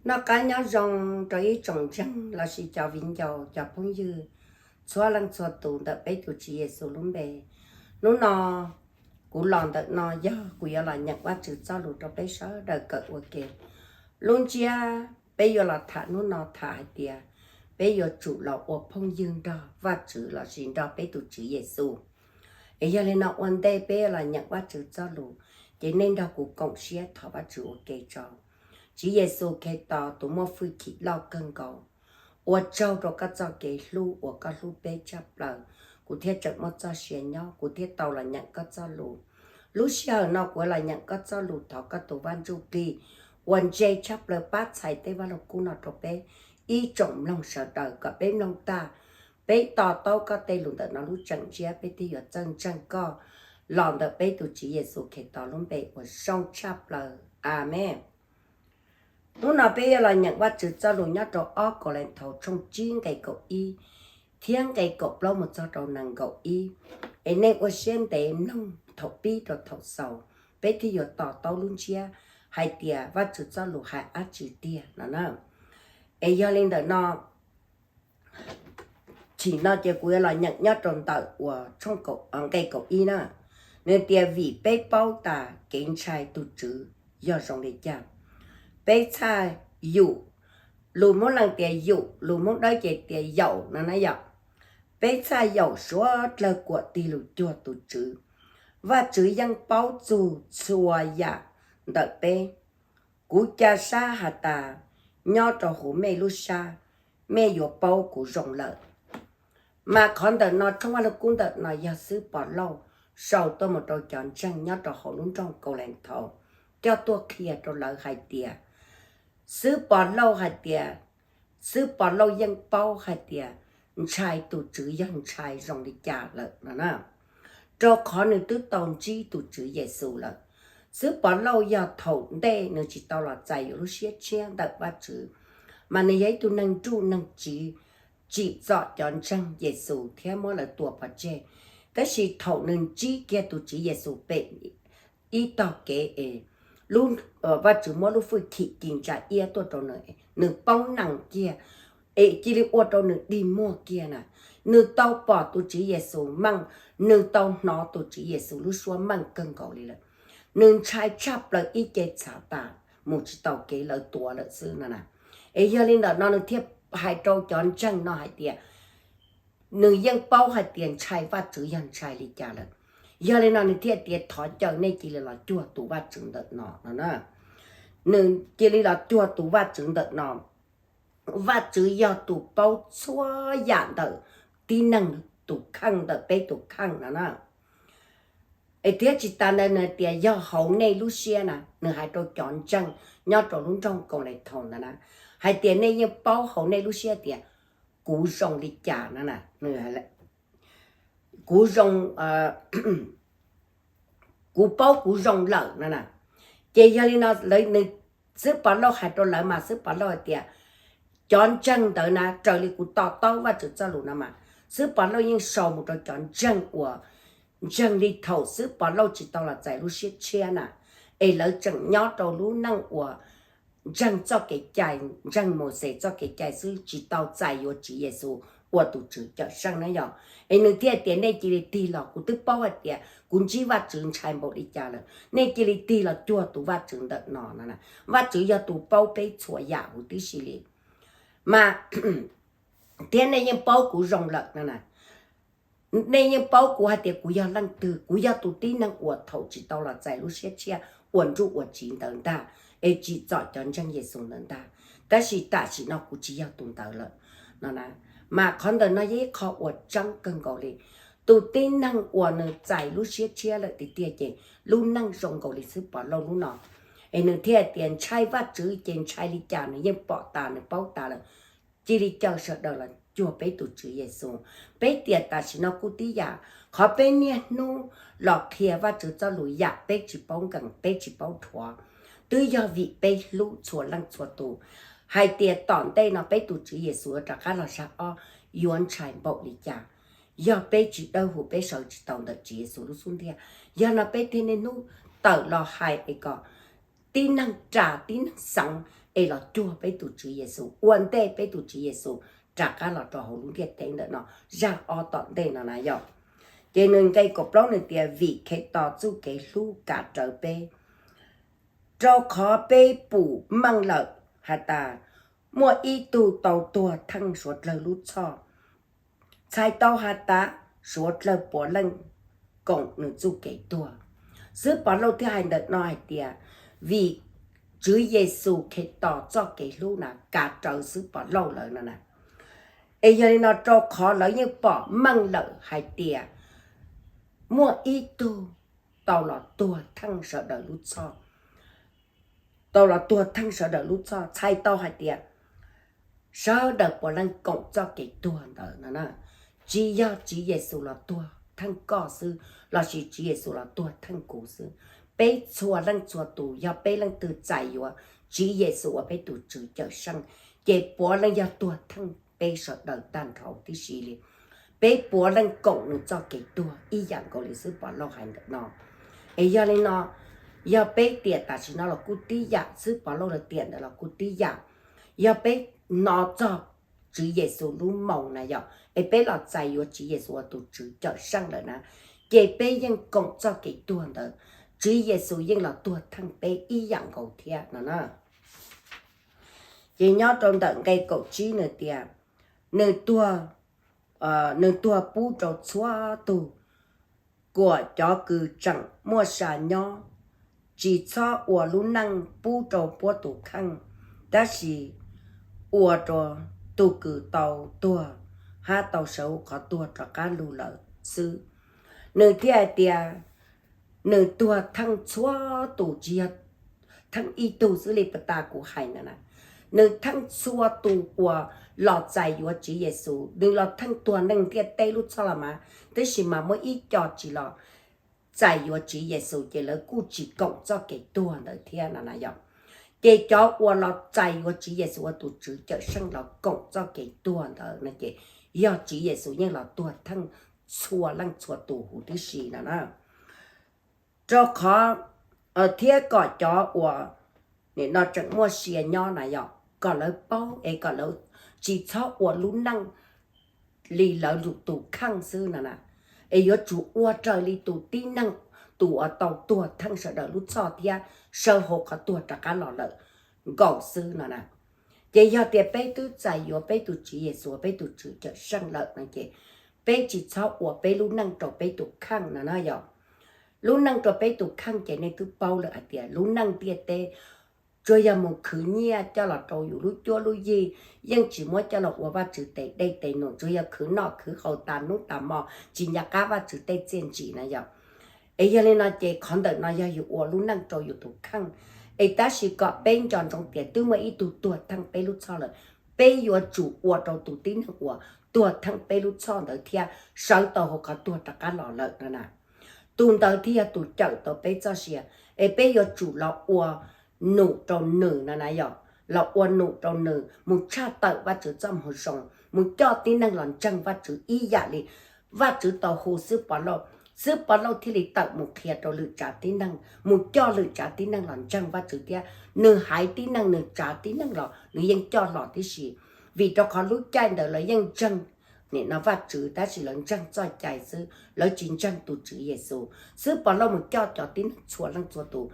Noj qab nyob zoo rau ib tsoom ntseeg lossis cov viv ncaus cov phooj ywg txhua leej txhua tus ntawm peb tus Tswv Yexus lub npe. Hnub no kuv los ntawm no yog kuv yuav los nyeem Vajtswv txoj lus rau peb sawv daws kawm ua ke. Lub ntsiab peb yuav los tham hnub no tham hais tias peb yuav tsum los ua phooj ywg nrog Vajtswv lossis nrog peb tus Tswv Yexus. Es yog li no ua ntej peb los nyeem Vajtswv txoj lus, ces nej nrog kuv koom siab thov Vajtswv ua ke tso. Tswv Yexus Khetos tus muaj hwj chim loj kawg nkaus, ua tsaug rau koj txoj kev hlub uas koj hlub peb tshaj plaws, kuv thiaj tseem muaj txoj sia nyob, kuv thiaj tau los nyeem koj txoj lus. Lub sij hawm no kuv los nyeem koj txoj lus, thov koj tus Vaj Ntsujplig uas ntse tshaj plaws pab txhais tej vaj lug kub no rau peb ib tsoom mloog sawv daws kom peb mloog tag, peb to taub koj tej lus ntawm no lub tseem ntsiab peb thiaj yuav txawj ntseeg koj. Los ntawm peb tus Tswv Yexus Khetos lub npe uas zoo tshaj plaws, Amees. Hnub no peb yuav los nyeem Vajtswv txoj lus nyob rau ob Kauleethaus tshooj tsib nqe kaum ib thiab nqe kaum plaub mus txog rau nees nkaum ib. Es nej ua siab ntev mloog thaum pib rau thaum xaus, peb thiaj yuav to taub lub ntsiab hais tias Vajtswv txoj lus hais dab tsi tiag no na. Es yog li ntawm no, chim no ces kuv yuav los nyeem nyob rau ntawm uas tshooj nqe kaum ib na. Nws tias vim peb paub tas kev ntshai tus Tswv yog zoo li cas. Peb txhaj yum, lus Hmoob Leeg tias yum, lus Hmoob Dawb ces tias yaum no na yom. Peb txhaj yaum suav dlawg kuam tig lus cuag tus Tswv. Vajtswv yeej paub txug txhua yam ntawm peb. Kuv ca sab has tas nyob rau huv mej lub sab, mej yuav paub kuv zoo lawm. Mas qhov ntawm no tshooj Vaj Lug Kub ntawm no yog Xib Pov Lauj sau tuaj mus rau cov ntseeg nyob rau hauv lub nroog Kauleethaus, coj tuaj qhia rau lawv hais tias Xib Pov Lauj hais tias, Xib Pov Lauj yeej paub hais tias ntshai tus Tswv yog ntshai zoo li cas lawm no na, rau qhov nws twb tau ntsib tus Tswv Yexus lawm. Xib Pov Lauj yog thaum ntej nws tsis tau los txais yuav lub siab tshiab ntawm Vajtswv, mas nws yog ib tug neeg nruj neeg tsiv, tsim txom cov ntseeg Yexus thiab muab lawv tua pov tseg. Tab sis thaum nws ntsib kiag tus Tswv Yexus pem ib tog kev es lub, Vajtswv muab lub hwj chim ci ntsa iab tuaj rau nws, nws poob nees kiag, es cia li ua rau nws dig muag kiag na. Nws tau pom tus Tswv Yexus meej, nws tau hnov tus Tswv Yexus lub suab meej kawg nkaus li lawm. Nws ntshai tshaj plaws ib ce txhav tas mus tsis tau kev lawv tuav lawm xwb no na. Es yog li ntawm no nws thiaj hais rau cov ntseeg no hais tias nws yeej paub hais tias ntshai Vajtswv yog ntshai li cas lawm. Yog li no nws thiaj tias thov caw nej cia li los cuag tus Vajtswv ntawm no no na. Nws cia li los cuag tus Vajtswv ntawm no. Vajtswv yog tus paub txhua yam ntawm tib neeg tus kheej, ntawm peb tus kheej no na. Es thiab tsis tas ntawd nws tias yog hauv nej lub siab na, nws hais rau cov ntseeg nyob rau lub nroog Kauleethaus ntawd na, hais tias nej yeej paub hauv nej lub siab tias kuv zoo li cas no na. Kuv zoo, kuv paub kuv zoo lawm no na. Ces yog li no lawv, nws, Xib Pov Lauj hais rau lawv mas Xib Pov Lauj hais tias cov ntseeg ntawd na, raws li kuv to taub Vajtswv txoj lus no mas Xib Pov Lauj yeej sau mus rau cov ntseeg uas ntseeg li thaum Xib Pov Lauj tsis tau los txais lub siab tshiab na, es lawv tseem nyob rau lub neej uas ntseeg txoj kev cai, ntseeg Mauxes txoj kev cai xwb, tsis tau txais yuav Tswv Yexus ua tus Tswv Cawmseej na yog. Es nws thiaj tias nej cia li tig los, kuv twb paub hais tias kuv ntsib Vajtswv ntshai npaum li cas lawm, nej cia li tig los cuag tus Vajtswv ntawm no no na. Vajtswv yog tus paub peb txhua yam huv tib si li. Mas thiab nej yeej paub kuv zoo lawm no na. Nej yeej paub kuv hais tias kuv yog leej twg, kuv yog tus tib neeg uas thaum tsis tau los txais lub siab tshiab ua nruj ua tsiv ntawd ntag, es tsim txom cov ntseeg Yexus ntawd ntag. Tab sis tam sim no kuv tsis yog tus ntawd lawm no na. Mas qhov ntawm no yog ib qho uas tseeb kawg nkaus li. Tus tib neeg uas nws txais lub siab tshiab lawm tiag tiag ces lub neej zoo nkaus li Xib Pov Lauj lub no. Es nws thiaj tias ntshai Vajtswv ces ntshai li cas nws yeej pom tas nws paub tas lawm. Cia li caw sawv daws los cuag peb tus Tswv Yexus. Peb tias tam sim no kuj tib yam, qhov peb niaj hnub los qhia Vajtswv txoj lus yam peb tsis paub nkees peb tsis paub dhuav, twb yog vim peb hlub txhua leej txhua tus, hais tias tom ntej no peb tus Tswv Yexus yuav rov qab los sab ob yuav ntshai npaum li cas. Yog peb tsis dawb huv peb sawv tsis tau ntawm Tswv Yexus lub xub ntiag, yog no peb thiaj niaj hnub tawm los hais es kom tib neeg ras tib neeg xeev, es los cuag peb tus Tswv Yexus, ua ntej peb tus Tswv Yexus rov qab los rau hauv lub ntiaj teb ntawm no, zaj ob tom ntej no na yom. Ces nws nqe kaum plaub nws tias, vim Khetos txuj kev hlub kav rawv peb, rau qhov peb pum meej lawm has tas muaj ib tug tau tuag theej suav dlawg lub txhoj, txhais tau has tas suav dlawg puav leej koom nws txuj kev tuag. Xwb Pov Lauj thiaj hais ntawm no hais tias, vim Tswv Yexus Khetos txoj kev hlub na kav rawv xwb Pov Lauj lawv no na. Es yog li no rau qhov lawv yeej pom meej lawm hais tias muaj ib tug tau los tuag theej sawv daws lub txhoj, tau los tuag theej sawv daws lub txhoj, txhais tau hais tias sawv daws puav leej koom txoj kev tuag ntawd no na. Tsis yog Tswv Yexus los tuag theej koj xwb, lossis Tswv Yexus los tuag theej kuv xwb. Peb txhua leej txhua tus, yog peb leej twg txais yuav Tswv Yexus ua peb tus Tswv Cawmseej, ces puav leej yog tuag theej peb sawv daws tag nrho tib si li. Peb puav leej koom nws txoj kev tuag ib yam nkaus li xwb Pov Lauj hais ntawm no. Es yog li no, yog peb tiam tam sim no los kuj tib yam, xwb Pov Lauj lawv tiam ntawd los kuj tib yam. Yog peb hnov txog Tswv Yexus lub moo na yom, es peb los txais yuav Tswv Yexus ua tus Tswv Cawmseej lawm na, ces peb yeej koom txoj kev tuag ntawd, Tswv Yexus yeej los tuag theej peb ib yam nkaus thiab no na. Ces nyob rau ntawm nqe kaum tsib nws tias, nws tuag, nws tuag pub rau txhua tus, kuam cov kws tseem muaj sa nyob, tsis txhob ua lub neej pub rau puab tus kheej, tab sis ua rau tus kws tau tuag hab tau sawv hauv qhov tuag rov qab lug lawm xwb. Nws thiaj hais tias nws tuag theej txhua tus, tsis yog theej ib tug xwb li puag ta kuv hais ntawd na. Nws theej txhua tus uas los txais yuav Tswv Yexus, nws los theej tuag neeg ntiaj teb lub txhoj los mas, tab sis mas muaj ib co tsis los txais yuav Tswv Yexus ces lawv kuj tsis koom txoj kev tuag ntawd thiab no na yom. Ces cov uas los txais yuav Tswv Yexus ua tus Tswv Cawmseej los koom txoj kev tuag ntawd no ces yog Tswv Yexus yeej los tuag theej txhua leej txhua tus huv tib si no na. Rau qhov, thiab kom cov uas nim no tseem muaj sia nyob na yom, kom lawv paub es kom lawv tsis txhob ua lub neej li lawv lub tus kheej xwb no na, es yuav tsum ua raws li tus tib neeg, tus uas tau tuag theej sawv daws lub txhoj thiab sawv hauv qhov tuag rov qab los lawm nkaus xwb no na. Ces yog tias peb twb txais yuav peb tus Tswv Yexus peb tus Tswv Cawmseej lawm no ces peb tsis txhob ua peb lub neej rau peb tus kheej no na yom. Lub neej rau peb tus kheej ces nej twb paub lawm hais tias lub neej ntiaj teb tsuas yog mus khwv nyiaj coj los rau yus lub cuab lub yig, yeej tsis muab coj los ua Vajtswv tes dej tes num, tsuas yog khwv noj khwv haus tas hnub tas hmo tsis nco qab Vajtswv tej txiaj ntsim na yom. Es yog li no ces qhov ntawm no yog yus ua lub neej rau yus tus kheej. Es tab sis kom peb nco ntsoov tias twb muaj ib tug tuag theej peb lub txhoj lawm, peb yuav tsum ua rau tus tib neeg uas tuag theej peb lub txhoj ntawd thiab sawv tau hauv qhov tuag rov qab los lawm no na. Tus ntawd thiaj yog tus cawm tau peb txoj sia, es peb yuav tsum los ua num rau nws no na yom, los ua num rau nws mus tshaj tawm Vajtswv txoj moo zoo, mus coj tib neeg los ntseeg Vajtswv ib yam li Vajtswv tau hu xib Pov Lauj, xib Pov Lauj thiaj li tawm mus qhia rau lwm tsav tib neeg, mus coj lwm tsav tib neeg los ntseeg Vajtswv thiab nws haiv tib neeg nws tsav tib neeg los nws yeej coj los tib si. Vim rau qhov lub caij ntawd lawv yeej ntseeg nim no Vajtswv tab sis lawv ntseeg txoj cai xwb, lawv tsis ntseeg tus Tswv Yexus. Xib Pov Lauj mus coj cov tib neeg txhua leej txhua tus,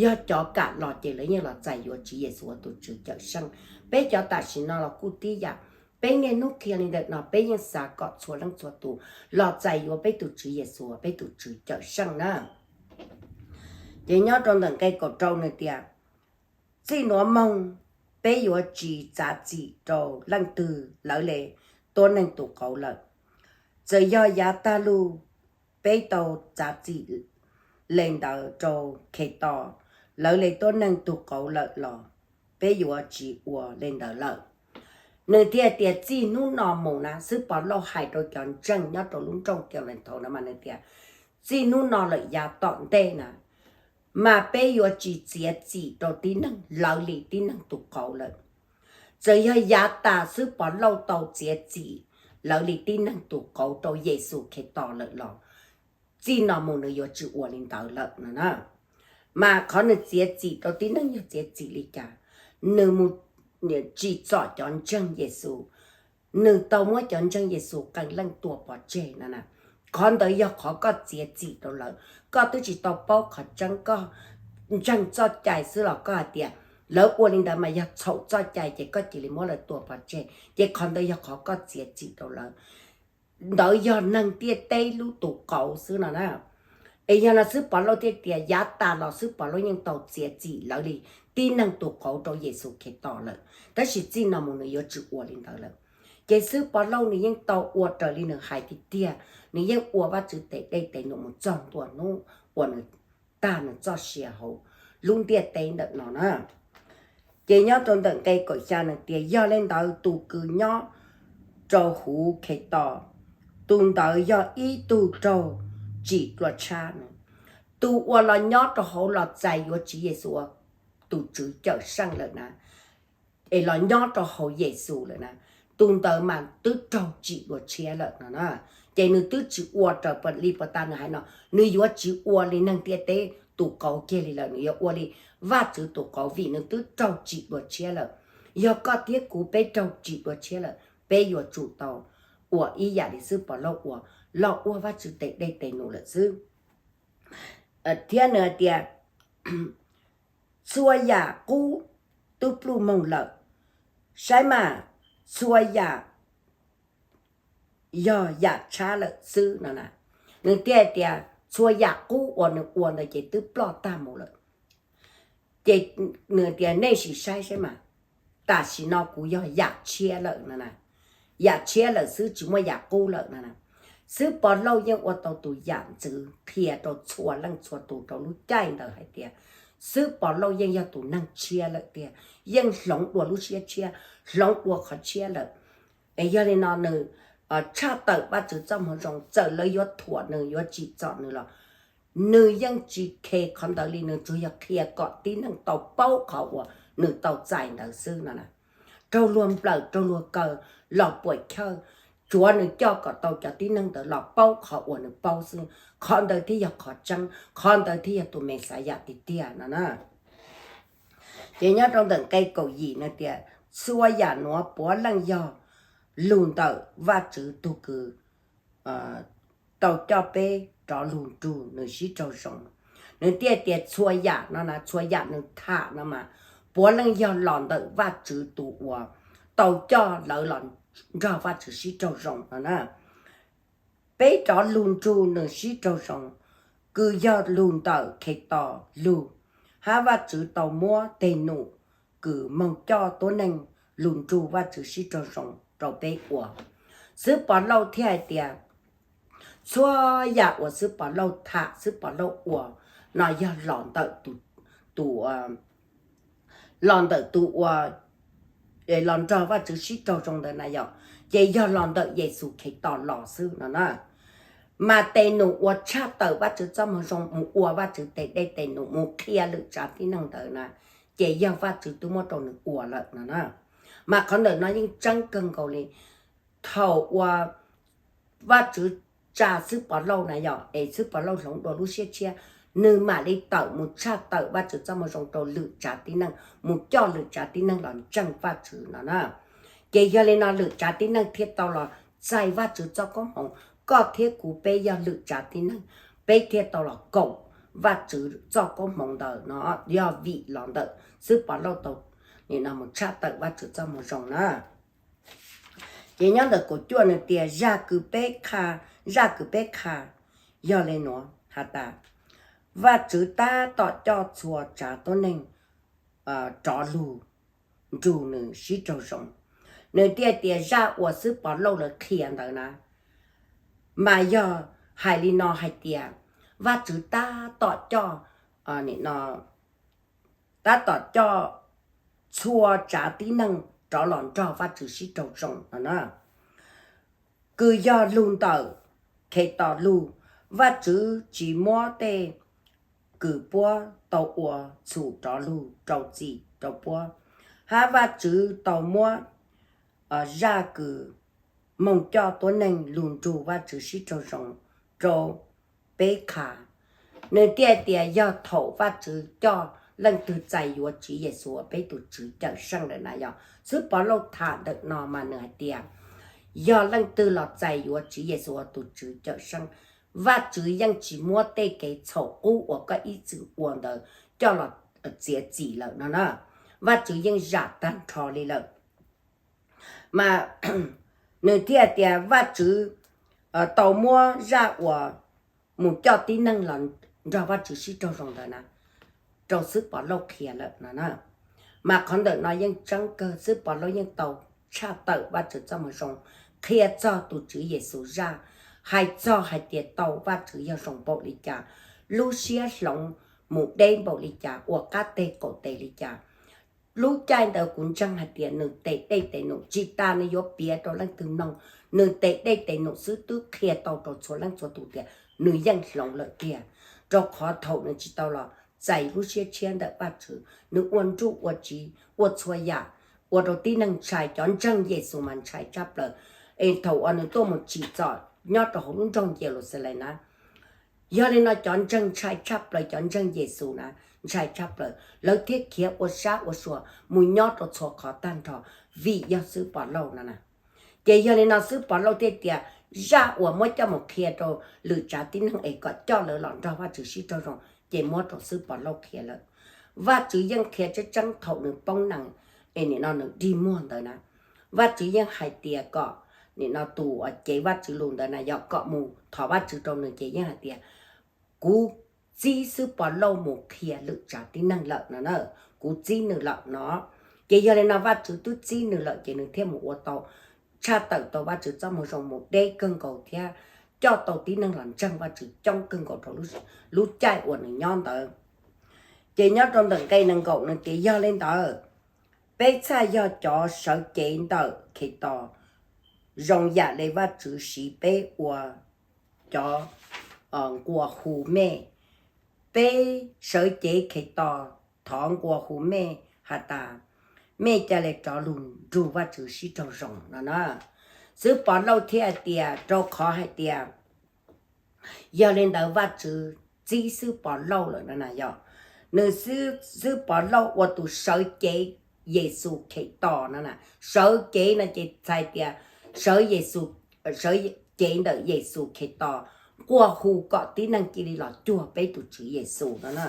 yog cov kam los ces lawv yeej los txais yuav Tswv Yexus ua tus Tswv Cawmseej. Peb cov tam sim no los kuj tib yam, peb niaj hnub qhia li ntawm no peb yeej xav kom txhua leej txhua tus los txais yuav peb tus Tswv Yexus peb tus Tswv Cawmseej na. Ces nyob rau ntawm nqe kaum rau nws tias, txij nuav moog peb yuav tsis txav txim rau leej twg lawv le tuab neeg tus qauv lawm. Txawm yog yav tag lug peb tau txav txim le ntawd rau Khetos lawv le tuab neeg tus qauv lawm los peb yuav tsis ua le ntawd lawm. Nws thiaj tias txij hnub no mus na, xib Pov Lauj hais rau cov ntseeg nyob rau lub nroog Kalenthaus no mas nws tias txij hnub no lawm yav tom ntej na, mas peb yuav tsis txiav txim rau tib neeg lawv li tib neeg tus qauv lawm. Txawm yog yav tas xib Pov Lauj tau txiav txim lawv li tib neeg tus qauv rau Yexus Khetos lawm los txij no mus nws yuav tsis ua li ntawd lawm no na. Mas qhov nws txiav txim rau tib neeg yog txiav txim li cas? nws mus tsim txom cov ntseeg Yexus, nws tau muab cov ntseeg Yexus qee leej tua pov tseg no na. Qhov ntawd yog qhov koj txiav txim rau lawv. Koj twb tsis tau paub qhov tseeb, koj ntseeg txoj cai xwb los koj hais tias lawv ua li ntawd mas yog txhaum txoj cai ces koj cia li muab lawv tua pov tseg, ces qhov ntawd yog qhov koj txiav txim rau lawv. Ntawd yog neeg ntiaj teb lub tus qauv xwb no na. Es yog no xwb Pov Lauj thiaj tias yav tas los xwb Pov Lauj yeej tau txiav txim lawv li tib neeg tus qauv rau Yexus Khetos lawm, tab sis txij no mus nws yuav tsis ua li ntawd lawm. Ces xwb Pov Lauj nws yeej tau ua raws li nws hais tiag tiag, nws yeej ua Vajtswv tes dej tes num mus txog ntua hnub uas nws tag nws txoj sia hauv lub ntiaj teb ntawm no na. Ces nyob rau ntawm nqe kaum xya nws tias yog li ntawd tus kws nyob rau huv Khetos, tus ntawd yog ib tug raug tsim dua tshab na. Tus uas los nyob rau hauv los txais yuav Tswv Yexus ua tus Tswv Cawm Seej lawm na, es los nyob rau hauv Yexus lawm na, tus ntawd mas twb raug tsim dua tshiab lawm no na. Ces nws twb tsis ua raws li puas tas nws hais no, nws yuav tsis ua li neeg ntiaj teb tus qauv kiag li lawm, nws yuav ua li Vajtswv tus qauv vim nws twb raug tsim dua tshiab lawm. Yog koj thiab kuv peb raug tsim dua tshiab lawm, peb yuav tsum tau ua ib yam li xwb Pov Lauj ua, los ua Vajtswv tes dej tes num lawm xwb. Thiab nws hais tias txhua yam qub twb pluj moog lawm, saib mas, txhua yam yog yam tshab lawm xwb no na. Nws thiaj tias txhua yam qub uas nws ua ntawd ces twb ploj tag mus lawm. Ces nws tias nej sim saib saib mas, tam sim no kuv yog yam tshiab lawm no na, yam tshiab lawm xwb tsis muaj yam qub lawm no na. Xwb Pov Lauj yeej ua tau tus yam ntxwv qhia rau txhua leej txhua tus rau lub caij ntawd hais tias xwb Pov Lauj yeej yog tus neeg tshiab lawm tiag, yeej hloov dua lub siab tshiab, hloov dua qhov tshiab lawm. Es yog li no nws tshaj tawm Vajtswv txoj moo zoo, txawm lawv yuav thuam nws yuav tsim txom nws los nws yeej tsis khes qhov ntawd li, nws tsuas yog qhia kom tib neeg tau paub qhov uas nws tau txais ntawd xwb no na. Raug luag nplawm raug luag kaw los puam chawj, tsuav nws coj kom tau cov tib neeg ntawd los paub qhov uas nws paub xwb, qhov ntawd thiaj yog qhov tseeb, qhov ntawd thiaj yog tus Mexiyas tiag tiag no na. Ces nyob rau ntawm nqe kaum yim nws tias txhua yam nuav puav leej yog lug ntawm Vajtswv tug kws tau coj peb rov lug nrug nws sib raug zoo. Nws thiaj tias txhua yam no na, txhua yam nws tham no mas puav leej yog los ntawm Vajtswv tus uas tau coj lawv los nrog Vajtswv sib raug zoo no na. Peb rov lug nrug nws sib raug zoo, kws yog lug ntawm Khetos lug, hab Vajtswv tau muab teg num kws moog coj tuab neeg lug nrug Vajtswv sib raug zoo rau peb ua. Xwb Pov Lauj thiaj hais tias txhua yam uas xwb Pov Lauj tham xwb Pov Lauj ua no yog los ntawm tus, tus, los ntawm tus uas los nrog Vajtswv sib raug zoo ntawd na yom, ces yog los ntawm Yexus Khetos los xwb no na. Mas tes num uas tshaj tawm Vajtswv txoj moo zoo mus ua Vajtswv tes dej tes num mus qhia lwm tsav tib neeg ntawd na, ces yog Vajtswv twb muab rau nws ua lawm no na. Mas qhov ntawm no yeej tseeb kawg nkaus li. Thaum uas Vajtswv tsa xwb Pov Lauj na yom, es xwb Pov Lauj hloov dua lub siab tshiab, nws mam li tawm mus tshaj tawm Vajtswv txoj moo zoo rau lwm tsav tib neeg, mus coj lwm tsav tib neeg los ntseeg Vajtswv no na. Ces yog li no lwm tsav tib neeg thiaj tau los txais Vajtswv txoj koob hmoov. Koj thiab kuv peb yog lwm tsav tib neeg, peb thiaj tau los koom Vajtswv txoj koob hmoov ntawd no, yog vim los ntawm xwb Pov Lauj tau nim no mus tshaj tawm Vajtswv txoj moo zoo na. Ces nyob ntawm kaum cuaj nws tias zaj kws peb qha, zaj kws peb qha yog le nuav has tas Vajtswv tab tom coj txhua tsav tuab neeg rov lug nrug nws sib raug zoo. Nws thiaj tias zaj uas xwb Pov Lauj lawv qhia ntawd na, mas yog hais li no hais tias Vajtswv tab tom coj, tab tom coj txhua tsav tib neeg rov los nrog Vajtswv sib raug zoo no na. Kws yog lug ntawm Khetos lug, Vajtswv tsis muab tej kws puab tau ua txhum rov lug rau txim rau puab, hab Vajtswv tau muab zaj kws moog coj tuab neeg lug nrug Vajtswv sib raug zoo rau peb qha. Nws thiaj tias yog thaum Vajtswv coj leej twg txais yuav Tswv Yexus ua peb tus Tswv Cawmseej lawm na yog. Xwb Pov Lauj tham ntawm no mas nws hais tias yog leej twg los txais yuav Tswv Yexus ua tus Tswv Cawmseej, Vajtswv yeej tsis muab tej kev txhaum qub uas koj ib txwm ua ntawd coj los txiav txim lawm no na. Vajtswv yeej zam tag nrho li lawm. Mas nws thiaj tias Vajtswv tau muab zaj uas mus coj tib neeg los nrog Vajtswv sib raug zoo ntawd na rau Xwb Pov Lauj qhia lawm no na. Mas qhov ntawm no yeej tseeb kawg, Xwb Pov Lauj yeej tau tshaj tawm Vajtswv txoj moo zoo qhia txog tus Tswv Yexus zaj, hais txog hais tias tau Vajtswv yog zoo npaum li cas, lub siab hloov mus deb npaum li cas, ua qab teg qaum tes li cas. Lub caij ntawd kuv ntseeg hais tias nws tes dej tes num tsis tas nws yuav piav rau leej twg mloog, nws tes dej tes num xwb twb qhia tau rau txhua leej txhua tus tias nws yeej hloov lawm tiag, rau qhov thaum nws tsis tau los txais lub siab tshiab ntawm Vajtswv, nws ua nruj ua tsiv ua txhua yam, ua rau tib neeg ntshai, cov ntseeg Yexus mas ntshai tshaj plaws. Es thaum uas nws tuaj mus tsim txom nyob rau hauv lub nroog Yeluxalees na, yog li no cov ntseeg ntshai tshaj plaws, cov ntseeg Yexus na ntshai tshaj plaws, lawv thiaj khiav ua sab ua sua mus nyob rau txhua qhov tag nrho vim yog Xwb Pov Lauj no na. Ces yog li no Xwb Pov Lauj thiaj tias zaj uas muab coj mus qhia rau lwm tsav tib neeg es kom coj lawv los nrog Vajtswv sib raug zoo ces muab rau Xwb Pov Lauj qhia lawm. Vajtswv yeej qhia tseeb tseeb thaum nws poob nees es nim no nws dig muag ntawd na, Vajtswv yeej hais tias kom nim no tus uas cev Vajtswv lus ntawd na yog kom mus thov Vajtswv rau nws ces yeej hais tias kuv txib Xwb Pov Lauj mus qhia lwm tsav tib neeg lawm no na, kuv txib nws lawm no. Ces yog li no Vajtswv twb txib nws lawm ces nws thiaj mus ua tau, tshaj tawm tau Vajtswv txoj moo zoo mus deb kawg nkaus thiab coj tau tib neeg los ntseeg Vajtswv coob kawg nkaus rau lub caij uas nws nyob ntawd. Ces nyob rau ntawm nqe nees nkaum nws tias yog li ntawd, peb txhaj yog cov sawv cev ntawm Khetos zoo yam li Vajtswv siv peb ua cov nqua hu mej. Peb sawv cev Khetos thov nqua hu mej has tas mej ca le rov lug nrug Vajtswv sib raug zoo no na. Xwb Pov Lauj thiaj hais tias rau qhov hais tias yog li ntawd Vajtswv txib Xwb Pov Lauj lawm no na yog. Nws Xwb Pov Lauj ua tus sawv cev Yexus Khetos no na. Sawv cev no ces txhais tias sawv Yexus, sawv cev ntawm Yexus Khetos nqua hu kom tib neeg cia li los cuag peb tus Tswv Yexus no na.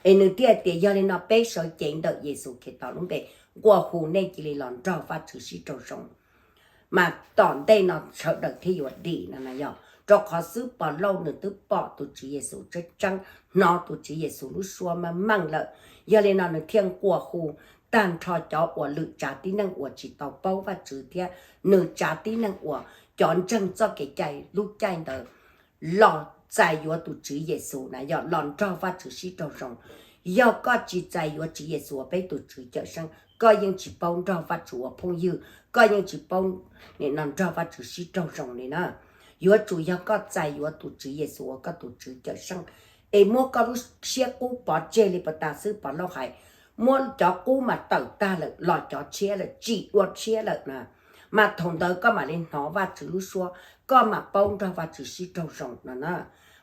Es nws thiaj tias yog li no peb sawv cev ntawm Yexus Khetos lub npe nqua hu nej cia li los nrog Vajtswv sib raug zoo, mas tom ntej no sawv daws thiaj yuav dim no na yog. Rau qhov Xwb Pov Lauj nws twb pom tus Tswv Yexus tseeb tseeb, hnov tus Tswv Yexus lub suab meej meej lawm. Yog li no nws thiaj nqua hu tag nrho cov uas lwm tsav tib neeg uas tsis tau paub Vajtswv thiab nws tsav tib neeg uas cov ntseeg txoj kev cai lub caij ntawd los txais yuav tus Tswv Yexus na yog los nrog Vajtswv sib raug zoo. Yog koj tsis txais yuav Tswv Yexus ua peb tus Tswv Cawmseej, koj yeej tsis paub nrog Vajtswv ua phooj ywg, koj yeej tsis paub nim no nrog Vajtswv sib raug zoo li na. Yuav tsum yog koj txais yuav tus Tswv Yexus ua koj tus Tswv Cawmseej, es muab koj lub siab qub pov tseg li puas tas Xwb Pov Lauj hais, muab cov qub mas tawm tag lawm los cov tshiab lawm, tsim dua tshiab lawm na, mas thaum ntawd koj mam li hnov Vajtswv lub suab, koj mam paub nrog Vajtswv sib raug zoo no na.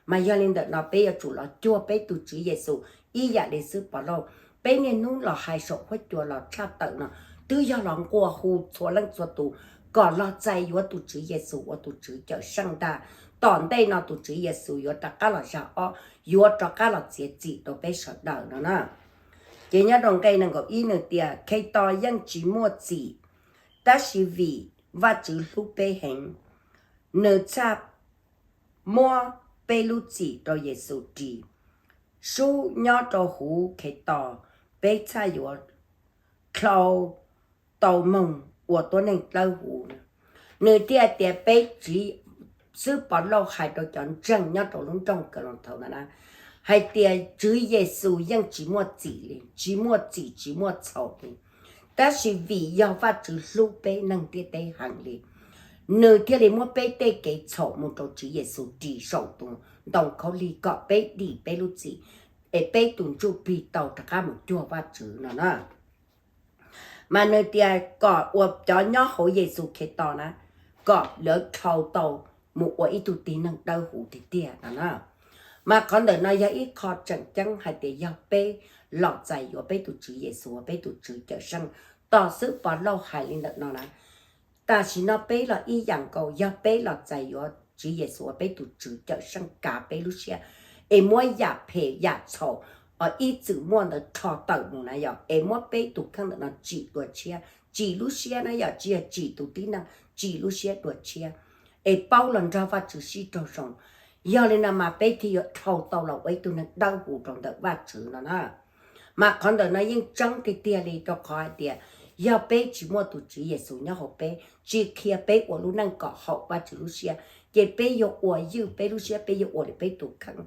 Mas yog li ntawm no peb yuav tsum los cuag peb tus Tswv Yexus ib yam li Xwb Pov Lauj. Peb niaj hnub los hais saum huab cua los tshaj tawm no twb yog los nqua hu txhua leej txhua tus kom los txais yuav tus Tswv Yexus ua tus Tswv Cawmseej ntag. Tom ntej no tus Tswv Yexus yuav rov qab los zag ob, yuav rov qab los txiav txim rau peb sawv daws no na. Ces nyob rau nqe nees nkaum ib nws tias Khetos yeej tsis muaj txim, tab sis vim Vajtswv hlub peb heev, nws txhaj muab peb lub txim rau Yexus ris. Sub nyob rau huv Khetos, peb txhaj yuav dlhau tau moog ua tuab neeg dawb huv. Nws thiaj tias peb, Xwb Pov Lauj hais rau cov ntseeg nyob rau lub nroog Ka Los Thaus ntawd na, hais tias Tswv Yexus yeej tsis muaj txim li, tsis muaj txim tsis muaj txhaum li, tab sis vim yog Vajtswv hlub peb neeg ntiaj teb heev li, nws thiaj li muab peb tej kev txhaum mus rau Tswv Yexus ris saum tus ntoo khaub lig kom peb dim peb lub txim, es peb tus ntsuj plig tau rov qab mus cuag Vajtswv no na. Mas nws tias kom uas cov nyob hauv Yexus Khetos na, kom lawv dlhau tau mus ua ib tug tib neeg dawb huv tiag tiag no na. Mas qhov ntawm no yog ib qho tseem ceeb hais tias yog peb los txais yuav peb tus Tswv Yexus ua peb tus Tswv Cawmseej. Tos xwb Pov Lauj hais li ntawm no na, tam sim no peb los ib yam nkaus, yog peb los txais yuav Tswv Yexus ua peb tus Tswv Cawmseej kav peb lub siab, es muab yam phem yam txhaum ib txwm muaj ntawd rho tawm mus na yom, es muab peb tus kheej ntawm no tsim dua tshiab, tsim lub siab na yom, tsis yog tsim tus tib neeg, tsim lub siab dua tshiab, es paub los nrog Vajtswv sib raug zoo. Yog li no mas peb thiaj yuav dhau tau los ua ib tug neeg dawb huv rau ntawm Vajtswv no na. Mas qhov ntawm no yeej tseeb tiag tiag li, rau qhov hais tias yog peb tsis muaj tus Tswv Yexus nyob hauv peb, tsis qhia peb ua lub neej kom haum Vajtswv lub siab, ces peb yuav ua ywj peb lub siab, peb yuav ua li peb tus kheej,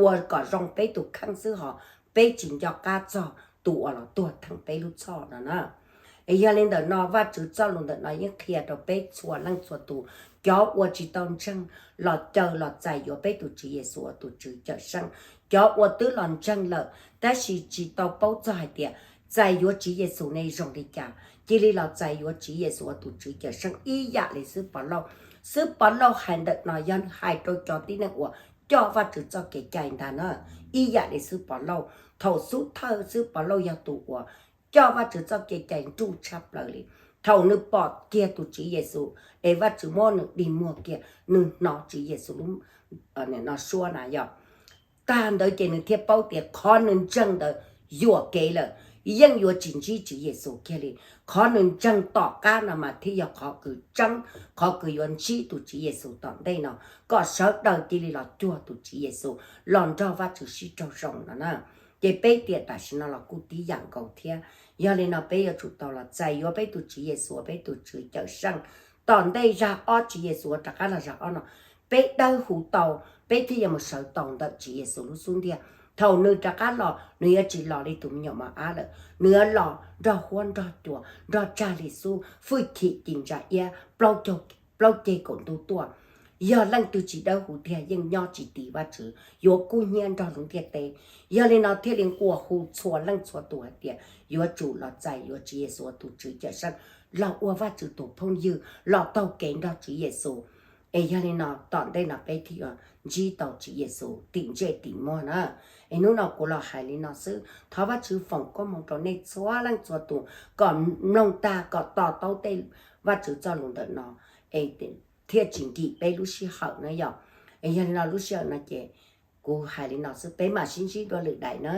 ua kom zoo peb tus kheej xwb, ho peb tsis nco qab txog tus uas los tuag theej peb lub txhoj no na. Es yog li ntawm no Vajtswv txoj lus ntawm no yeej qhia rau peb txhua leej txhua tus, cov uas tsis tau ntseeg los caw los txais yuav peb tus Tswv Yexus ua tus Tswv Cawmseej. Cov uas twb los ntseeg lawm tab sis tsis tau paub txog hais tias txais yuav Tswv Yexus ne zoo li cas, cia li los txais yuav Tswv Yexus ua tus Tswv Cawmseej ib yam li xib Pov Lauj. Xib Pov Lauj hais ntawm no yog hais rau cov tib neeg uas coj Vajtswv txoj kev cai ntag na, ib yam li xib Pov Lauj. Thaum xub thawj xib Pov Lauj yog tus uas coj Vajtswv txoj kev cai nruj tshaj plaws li. Thaum nws pom kiag tus Tswv Yexus es Vajtswv muab nws dig muag kiag, nws hnov Tswv Yexus lub no suab na yog, tag ntawd ces nws thiaj paub tias qhov nws ntseeg ntawd yuam kev lawm, yeej yuav tsis ntsib Tswv Yexus kiag li. Qhov nws ntseeg tom qab no mas thiaj yog qhov kws tseeb, qhov kws yuav ntsib tus Tswv Yexus tom ntej no, kom sawv daws cia li los cuag tus Tswv Yexus los nrog Vajtswv sib raug zoo no na. Ces peb tiam tam sim no los kuj tib yam nkaus thiab. Yog li no peb yuav tsum tau los txais yuav peb tus Tswv Yexus ua peb tus Tswv Cawmseej. Tom ntej zag ob Tswv Yexus rov qab los zag ob no, peb dawb huv tau, peb thiaj yuav mus sawv tau ntawm Tswv Yexus lub xub ntiag. Thaum nws rov qab los, nws yuav tsis los li tus me nyuam mos ab lawm, nws yuav los nrog huab nrog cua, nrog tsag li xub, fwj chim ci ntsa iab, plaub ceg kaum ntuj tuaj. Yog leej twg tsis dawb huv tiag yeej nyob tsis tiv Vajtswv, yuav kub hnyiab nrog lub ntiaj teb. Yog li no thiaj li nquas hu txhua leej txhua tus hais tias yuav tsum los txais yuav Tswv Yexus ua tus Tswv Cawmseej, los ua Vajtswv tus phooj ywg, los taug kev nrog Tswv Yexus. Es yog li no tom ntej no peb thiaj yuav ntsib tau Tswv Yexus tim ntsej tim muag na. Es hnub no kuv los hais li no xwb, thov Vajtswv foom koob hmoov rau nej txhua leej txhua tus kom mloog tag kom to taub tej Vajtswv txoj lus ntawm no, es thiaj tsis nkim peb lub sij hawm na yom. Es yog li no lub sij hawm no ces kuv hais li no xwb, peb mam sib ntsib dua lwm daim na.